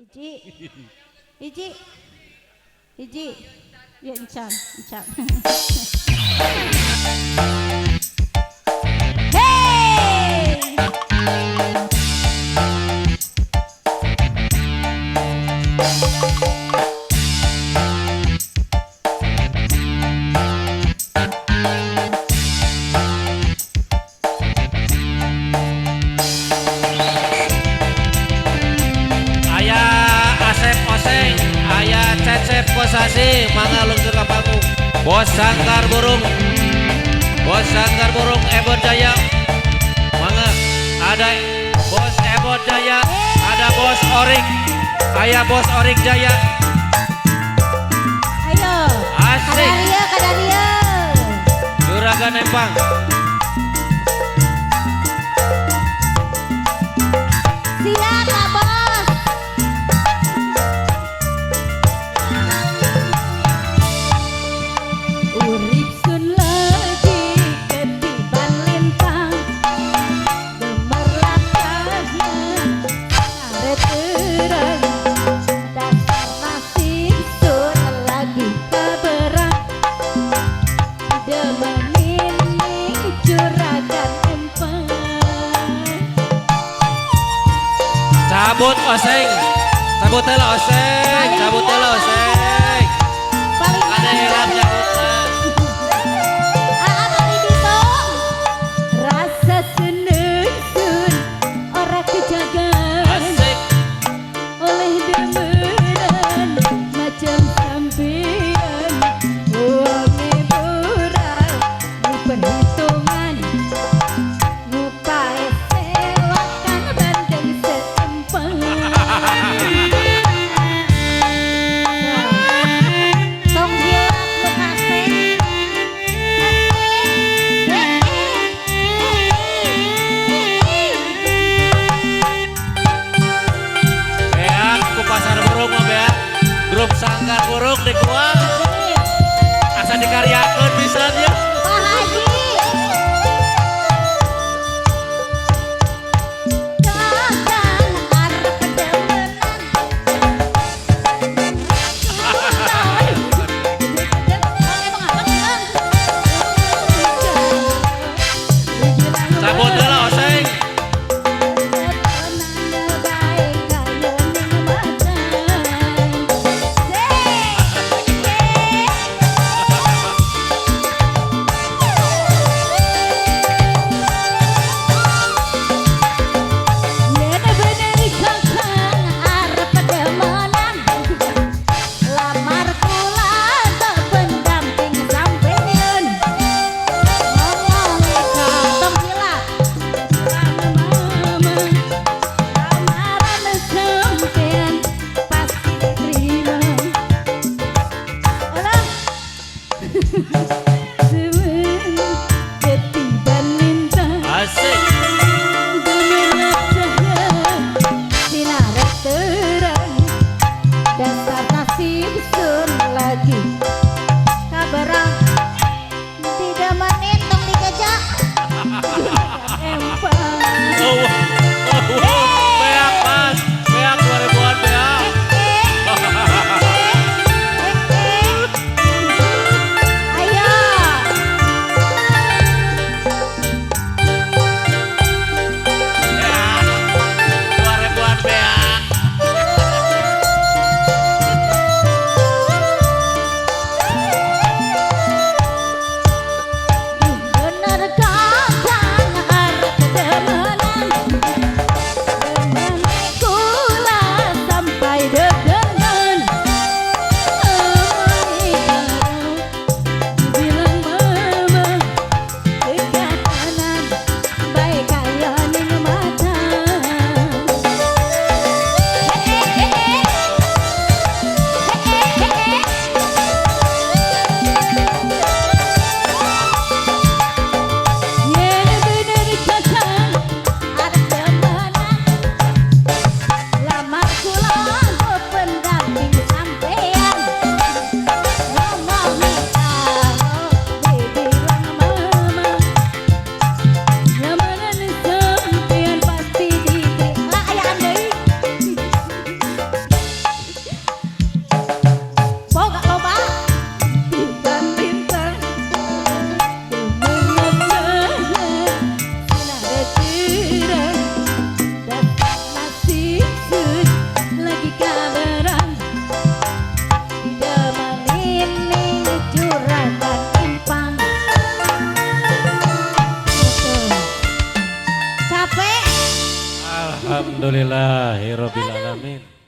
Hiji. Hiji. Hiji. Ya encan, encan. Hey! Aya Asep Oseng, aya Cecep Kosasi, mangga luncur ka panggung. Bos Sangkar Burung, Bos Sangkar Burung Ebot Jaya, mangga ada Bos Ebot Jaya, ada Bos Orik, aya Bos Orik Jaya. Ayo. Asik. Kadaria, kadaria. Juragan Empang. Siap, Pak Bos. Urip sun lagi ketiban lintang, gemerlapnya sare terang, dasar nasib sun lagi keberang, demenin ning juragan empang. Cabut Oseng, cabut heula Oseng, cabut heula Oseng. Paling Ada helm cabutna. Aa paling ditung. Rasa seneng sun ora kejagan Asik. Oleh demenan macam sampean wonge ora diperhitungan ngupae sewakan bandeng seempeng. Tong hilap nu kasih. Beak ku pasar burung mah beak. Grup Sangkar Burung di kuah. Asa dikaryakeun pisan ya. Pak Haji. Kakang arep demenan. Cabut heula Oseng. Alhamdulillahirabbil alamin.